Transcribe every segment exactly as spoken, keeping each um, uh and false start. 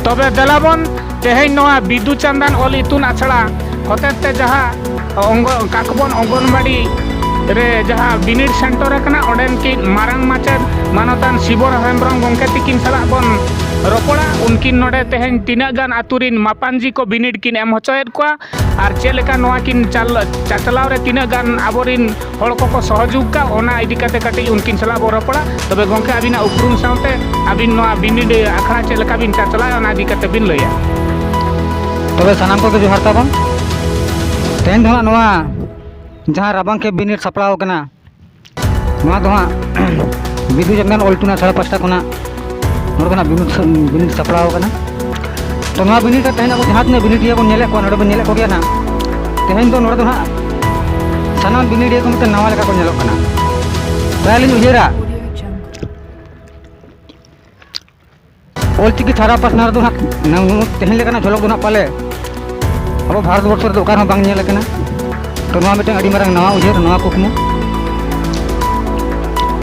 ᱛᱚᱵᱮ ᱫᱮᱞᱟᱵᱚᱱ ᱛᱮᱦᱮᱧ ᱱᱚᱣᱟ ᱵᱤᱫᱩ ᱪᱟᱸᱫᱟᱱ ᱚᱞ ᱤᱛᱩᱱ ᱟᱥᱲᱟ ᱦᱚᱛᱮᱛᱮ ᱡᱟᱦᱟᱸ ᱚᱝᱜᱚ-, ᱠᱟᱠᱵᱚᱱ ᱚᱝᱜᱚᱱᱵᱟᱲᱤ ᱨᱮ ᱡᱟᱦᱟᱸ ᱵᱤᱱᱤᱰ ᱥᱮᱱᱴᱟᱨ ᱟᱠᱟᱱᱟ, ᱚᱸᱰᱮᱱ ᱠᱤᱱ ᱢᱟᱨᱟᱝ ᱢᱟᱪᱮᱫ ᱢᱟᱱᱚᱛᱟᱱ ᱥᱤᱵᱚᱨ ᱦᱮᱢᱵᱨᱚᱢ ᱜᱚᱢᱠᱮ ᱛᱤᱠᱤᱱ ᱥᱟᱞᱟᱜ ᱵᱚᱱ ᱨᱚᱯᱚᱲᱟ᱾ ᱩᱱᱠᱤᱱ ᱱᱚᱰᱮ ᱛᱮᱦᱮᱧ ᱛᱤᱱᱟᱹᱜ ᱜᱟᱱ ᱟᱹᱛᱩ ᱨᱤᱱ ᱢᱟᱯᱟᱱᱡᱤ ᱠᱚ ᱵᱤᱱᱤᱰ ᱠᱤᱱ ᱮᱢ ᱦᱚᱪᱚᱭᱮᱫ ᱠᱚᱣᱟ ᱟᱨ ᱪᱮᱫ ᱞᱮᱠᱟ ᱱᱚᱣᱟ ᱠᱤᱱ ᱪᱟᱞ-, ᱪᱟᱪᱞᱟᱣ ᱨᱮ ᱛᱤᱱᱟᱹᱜ ᱜᱟᱱ ᱟᱵᱚᱨᱤᱱ ᱦᱚᱲ ᱠᱚᱠᱚ ᱥᱚᱦᱚᱡᱳᱜᱽ ᱠᱟᱜ, ᱚᱱᱟ ᱤᱫᱤ ᱠᱟᱛᱮ ᱠᱟᱹᱴᱤᱡ ᱩᱱᱠᱤᱱ ᱥᱟᱞᱟᱜ ᱵᱚ ᱨᱚᱯᱚᱲᱟ᱾ ᱛᱚᱵᱮ ᱜᱚᱢᱠᱮ, ᱟᱹᱵᱤᱱᱟᱜ ᱩᱯᱨᱩᱢ ᱥᱟᱶᱛᱮ ᱟᱹᱵᱤᱱ ᱱᱚᱣᱟ ᱵᱤᱱᱤᱰ ᱟᱠᱷᱲᱟ ᱪᱮᱫ ᱞᱮᱠᱟ ᱵᱤᱱ ᱪᱟᱪᱞᱟᱣᱟ, ᱚᱱᱟ ᱤᱫᱤ ᱠᱟᱛᱮ ᱵᱤᱱ ᱞᱟᱹᱭᱟ᱾ ᱛᱚᱵᱮ ᱥᱟᱱᱟᱢ ᱠᱚᱜᱮ ᱡᱚᱦᱟᱨ ᱛᱟᱵᱚᱱ᱾ ᱛᱮᱦᱮᱧ ᱫᱚ ᱦᱟᱸᱜ ᱱᱚᱣᱟ ᱡᱟᱦᱟᱸ ᱨᱟᱵᱟᱝ ᱠᱷᱮᱯ ᱵᱤᱱᱤᱰ ᱥᱟᱯᱲᱟᱣ ᱠᱟᱱᱟ, ᱱᱚᱣᱟ ᱫᱚ ᱦᱟᱸᱜ ᱵᱤᱫᱩ ᱪᱟᱸᱫᱟᱱ ᱚᱞ ᱤᱛᱩᱱ ᱟᱥᱲᱟ ᱯᱟᱥᱴᱟ ᱠᱷᱚᱱᱟᱜ ᱱᱚᱰᱮ ᱠᱷᱚᱱᱟᱜ ᱵᱤᱱᱤᱰ ᱥᱟ-, ᱵᱤᱱᱤᱰ ᱥᱟᱯᱲᱟᱣ ᱠᱟᱱᱟ᱾ ᱛᱚ, ᱱᱚᱣᱟ ᱵᱤᱱᱤᱰ ᱨᱮ ᱛᱮᱦᱮᱧ ᱟᱵᱚ ᱡᱟᱦᱟᱸ ᱛᱤᱱᱟᱹᱜ ᱵᱤᱱᱤᱰᱤᱭᱟᱹ ᱵᱚᱱ ᱧᱮᱞᱮᱫ ᱠᱚᱣᱟ, ᱱᱚᱰᱮ ᱵᱚᱱ ᱧᱮᱞᱮᱫ ᱠᱚᱜᱮᱭᱟ ᱱᱟᱜ, ᱛᱮᱦᱮᱧ ᱫᱚ ᱱᱚᱰᱮ ᱫᱚ ᱦᱟᱸᱜ ᱥᱟᱱᱟᱢ ᱵᱤᱱᱤᱰᱤᱭᱟᱹ ᱠᱚ ᱢᱤᱫᱴᱮᱱ ᱱᱟᱣᱟ ᱞᱮᱠᱟ ᱠᱚ ᱧᱮᱞᱚᱜ ᱠᱟᱱᱟ᱾ ᱯᱨᱟᱭ ᱞᱤᱧ ᱩᱭᱦᱟᱹᱨᱟ, ᱚᱞᱪᱤᱠᱤ ᱥᱟᱨᱟ ᱯᱟᱥᱱᱟᱣ ᱨᱮᱫᱚ ᱦᱟᱸᱜ ᱱᱩᱱᱟᱹᱜ ᱛᱮᱦᱮᱧ ᱞᱮᱠᱟᱱᱟᱜ ᱡᱷᱚᱞᱚᱠ ᱫᱚ ᱦᱟᱸᱜ ᱯᱟᱞᱮ ᱟᱵᱚ ᱵᱷᱟᱨᱚᱛ ᱵᱚᱨᱥᱚ ᱨᱮᱫᱚ ᱚᱠᱟ ᱨᱮᱦᱚᱸ ᱵᱟᱝ ᱧᱮᱞ ᱟᱠᱟᱱᱟ᱾ ᱛᱚ, ᱱᱚᱣᱟ ᱢᱤᱫᱴᱮᱱ ᱟᱹᱰᱤ ᱢᱟᱨᱟᱝ ᱱᱟᱣᱟ ᱩᱭᱦᱟᱹᱨ, ᱱᱟᱣᱟ ᱠᱩᱠᱢᱩ᱾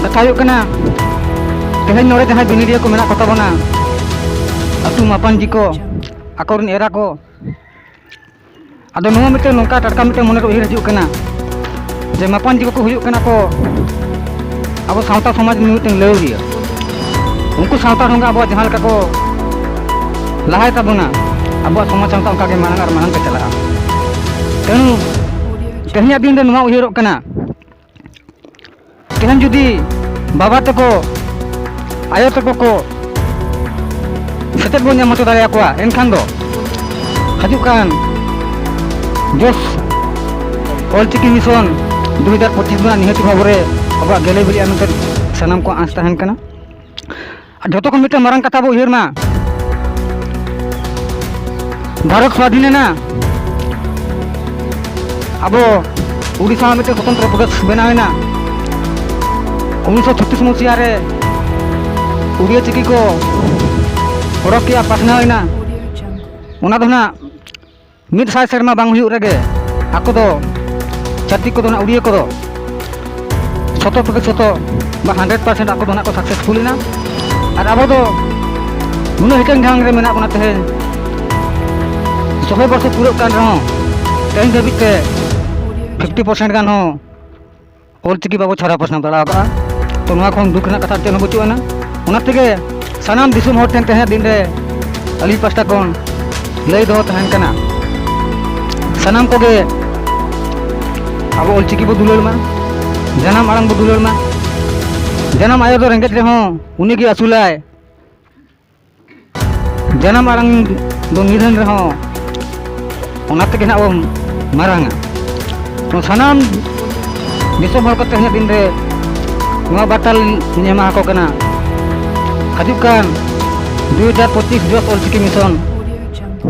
ᱠᱟᱛᱷᱟ ᱦᱩᱭᱩᱜ ᱠᱟᱱᱟ, ᱛᱮᱦᱮᱧ ᱱᱚᱰᱮ ᱡᱟᱦᱟᱸᱭ ᱵᱤᱱᱤᱰᱤᱭᱟᱹ ᱠᱚ ᱢᱮᱱᱟᱜ ᱠᱚᱛᱟ ᱵᱚᱱᱟ, ᱟᱹᱛᱩ ᱢᱟᱯᱟᱱᱡᱤ ᱠᱚ, ᱟᱠᱚᱨᱮᱱ ᱮᱨᱟ ᱠᱚ, ᱟᱫᱚ ᱱᱚᱣᱟ ᱢᱤᱫᱴᱮᱱ ᱱᱚᱝᱠᱟ ᱴᱟᱴᱠᱟ ᱢᱤᱫᱴᱮᱱ ᱢᱚᱱᱮᱨᱮ ᱩᱭᱦᱟᱹᱨ ᱦᱤᱡᱩᱜ ᱠᱟᱱᱟ ᱡᱮ ᱢᱟᱯᱟᱱᱡᱤ ᱠᱚᱠᱚ ᱦᱩᱭᱩᱜ ᱠᱟᱱᱟ ᱠᱚ ᱟᱵᱚ ᱥᱟᱶᱛᱟ ᱥᱚᱢᱟᱡᱽ ᱨᱤᱱ ᱢᱤᱫᱴᱮᱱ ᱞᱟᱹᱣᱨᱤᱭᱟᱹ᱾ ᱩᱱᱠᱩ ᱥᱟᱶᱛᱟ ᱰᱷᱚᱝᱜᱟ ᱟᱵᱚᱣᱟᱜ ᱡᱟᱦᱟᱸ ᱞᱮᱠᱟ ᱠᱚ ᱞᱟᱦᱟᱭ ᱛᱟᱵᱚᱱᱟ, ᱟᱵᱚᱣᱟᱜ ᱥᱚᱢᱟᱡᱽ ᱥᱟᱶᱛᱟ ᱚᱱᱠᱟᱜᱮ ᱢᱟᱲᱟᱝ ᱟᱨ ᱢᱟᱲᱟᱝ ᱛᱮ ᱪᱟᱞᱟᱜᱼᱟ᱾ ᱛᱮᱦᱮᱧᱟᱜ ᱫᱤᱱ ᱨᱮ ᱱᱚᱣᱟ ᱩᱭᱦᱟᱹᱨᱚᱜ ᱠᱟᱱᱟ, ᱛᱮᱦᱮᱧ ᱡᱩᱫᱤ ᱵᱟᱵᱟ ᱛᱟᱠᱚ, ᱟᱭᱳ ᱛᱟᱠᱚ ᱠᱚ ᱥᱮᱪᱮᱫ ᱵᱚᱱ ᱧᱟᱢ ᱦᱚᱪᱚ ᱫᱟᱲᱮᱭᱟᱠᱚᱣᱟ, ᱮᱱᱠᱷᱟᱱ ᱫᱚ ᱦᱤᱡᱩᱜ ᱠᱟᱱ ᱡᱚᱥ ᱚᱞᱪᱤᱠᱤ ᱢᱤᱥᱚᱱ ᱫᱩ ᱦᱟᱡᱟᱨ ᱯᱚᱸᱪᱤᱥ ᱫᱚ ᱱᱤᱦᱟᱹᱛᱤ ᱵᱷᱟᱵᱽ ᱨᱮ ᱟᱵᱚᱣᱟᱜ ᱜᱮᱞᱮ ᱵᱤᱞᱤᱜᱼᱟ ᱢᱮᱱᱛᱮ ᱥᱟᱱᱟᱢ ᱠᱚᱣᱟᱜ ᱟᱸᱥ ᱛᱟᱦᱮᱱ ᱠᱟᱱᱟ᱾ ᱟᱨ ᱡᱷᱚᱛᱚ ᱠᱷᱚᱱ ᱢᱤᱫᱴᱟᱝ ᱢᱟᱨᱟᱝ ᱠᱟᱛᱷᱟ ᱵᱚ ᱩᱭᱦᱟᱹᱨ ᱢᱟ, ᱵᱷᱟᱨᱚᱛ ᱥᱟᱫᱷᱤᱱ ᱮᱱᱟ, ᱟᱵᱚ ᱩᱰᱤᱥᱟ ᱦᱚᱸ ᱢᱤᱫᱴᱟᱝ ᱥᱚᱛᱚᱱᱛᱨᱚ ᱯᱨᱚᱫᱮᱥ ᱵᱮᱱᱟᱣ ᱮᱱᱟ᱾ ᱩᱱᱤᱥᱥᱚ ᱪᱷᱚᱛᱨᱤᱥ ᱢᱩᱪᱤᱭᱟ ᱨᱮ ᱩᱲᱤᱭᱟ ᱪᱤᱠᱤ ᱠᱚ ᱚᱰᱚᱠ ᱠᱮᱜᱼᱟ, ᱯᱟᱥᱱᱟᱣ ᱮᱱᱟ᱾ ᱚᱱᱟ ᱫᱚ ᱱᱟᱜ ᱢᱤᱫ ᱥᱟᱭ ᱥᱮᱨᱢᱟ ᱵᱟᱝ ᱦᱩᱭᱩᱜ ᱨᱮᱜᱮ ᱟᱠᱚ ᱫᱚ, ᱪᱷᱟᱹᱛᱤᱠ ᱠᱚᱫᱚ ᱱᱟᱜ, ᱩᱲᱤᱭᱟ ᱠᱚᱫᱚ ᱥᱚᱛᱚ ᱯᱨᱚᱛᱤᱥᱚᱛᱚ ᱵᱟ ᱦᱟᱱᱰᱨᱮᱰ ᱯᱟᱨᱥᱮᱱᱴ ᱟᱠᱚ ᱫᱚ ᱱᱟᱜ ᱠᱚ ᱥᱟᱠᱥᱮᱥᱯᱷᱩᱞ ᱮᱱᱟ᱾ ᱟᱨ ᱟᱵᱚ ᱫᱚ ᱱᱩᱱᱟᱹᱜ ᱦᱤᱴᱟᱹᱝ ᱡᱷᱟᱲᱟᱝ ᱨᱮ ᱢᱮᱱᱟᱜ ᱵᱚᱱᱟ ᱛᱮᱦᱮᱧ᱾ ᱥᱚᱭ ᱵᱚᱨᱥᱚ ᱯᱩᱨᱟᱹᱜ ᱠᱟᱱ ᱨᱮᱦᱚᱸ ᱛᱮᱦᱮᱧ ᱫᱷᱟᱹᱵᱤᱡ ᱛᱮ ᱯᱷᱤᱯᱴᱤ ᱯᱟᱨᱥᱮᱱᱴ ᱜᱟᱱ ᱦᱚᱸ ᱚᱞᱪᱤᱠᱤ ᱵᱟᱵᱚ ᱪᱷᱟᱨᱟᱣ ᱯᱟᱥᱱᱟᱣ ᱫᱟᱲᱮ ᱟᱠᱟᱫᱼᱟ᱾ ᱛᱚ, ᱱᱚᱣᱟ ᱠᱷᱚᱱ ᱫᱩᱠ ᱨᱮᱱᱟᱜ ᱠᱟᱛᱷᱟ ᱪᱮᱫ ᱦᱚᱸ ᱵᱟᱹᱪᱩᱜ ᱟᱱᱟ᱾ ᱚᱱᱟ ᱛᱮᱜᱮ ᱥᱟᱱᱟᱢ ᱫᱤᱥᱚᱢ ᱦᱚᱲ ᱴᱷᱮᱱ ᱛᱮᱦᱮᱧᱟᱜ ᱫᱤᱱ ᱨᱮ ᱟᱹᱞᱤᱧ ᱯᱟᱥᱴᱟ ᱠᱷᱚᱱ ᱞᱟᱹᱭ ᱫᱚᱦᱚ ᱛᱟᱦᱮᱱ ᱠᱟᱱᱟ, ᱥᱟᱱᱟᱢ ᱠᱚᱜᱮ ᱟᱵᱚ ᱚᱞᱪᱤᱠᱤ ᱵᱚ ᱫᱩᱞᱟᱹᱲ ᱢᱟ, ᱡᱟᱱᱟᱢ ᱟᱲᱟᱝ ᱵᱚ ᱫᱩᱞᱟᱹᱲ ᱢᱟ᱾ ᱡᱟᱱᱟᱢ ᱟᱭᱳ ᱫᱚ ᱨᱮᱸᱜᱮᱡ ᱨᱮᱦᱚᱸ ᱩᱱᱤ ᱜᱮ ᱟᱹᱥᱩᱞᱟᱭ᱾ ᱡᱟᱱᱟᱢ ᱟᱲᱟᱝ ᱫᱚ ᱱᱤᱫᱷᱟᱹᱱ ᱨᱮᱦᱚᱸ ᱚᱱᱟ ᱛᱮᱜᱮ ᱱᱟᱜ ᱵᱚᱱ ᱢᱟᱨᱟᱝᱟ᱾ ᱛᱚ, ᱥᱟᱱᱟᱢ ᱫᱤᱥᱚᱢ ᱦᱚᱲ ᱠᱚ ᱛᱮᱦᱮᱧᱟᱜ ᱫᱤᱱ ᱨᱮ ᱱᱚᱣᱟ ᱵᱟᱨᱛᱟ ᱞᱤᱧ ᱮᱢᱟ ᱟᱠᱚ ᱠᱟᱱᱟ᱾ ᱦᱤᱡᱩᱜ ᱠᱟᱱ ᱫᱩ ᱦᱟᱡᱟᱨ ᱯᱚᱸᱪᱤᱥ ᱡᱚᱥ ᱚᱞᱪᱤᱠᱤ ᱢᱤᱥᱚᱱ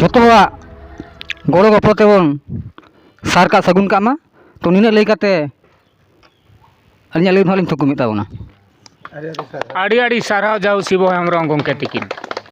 ᱡᱚᱛᱚᱣᱟᱜ ᱜᱚᱲᱚ ᱜᱚᱯᱚᱲᱚ ᱛᱮᱵᱚᱱ ᱥᱟᱨ ᱠᱟᱜ ᱥᱟᱹᱜᱩᱱ ᱠᱟᱜ ᱢᱟ᱾ ᱛᱚ, ᱱᱤᱱᱟᱹᱜ ᱞᱟᱹᱭ ᱠᱟᱛᱮ ᱟᱹᱞᱤᱧᱟᱜ ᱞᱟᱹᱭ ᱫᱚ ᱦᱟᱸᱜ ᱞᱤᱧ ᱛᱷᱩᱠᱩᱢᱮᱫ ᱛᱟᱵᱚᱱᱟ᱾ ᱟᱹᱰᱤ ᱟᱹᱰᱤ ᱥᱟᱨᱦᱟᱣ ᱡᱟᱣ ᱥᱤᱵᱚ ᱦᱮᱢᱵᱨᱚᱢ ᱜᱚᱢᱠᱮ ᱛᱤᱠᱤᱱ᱾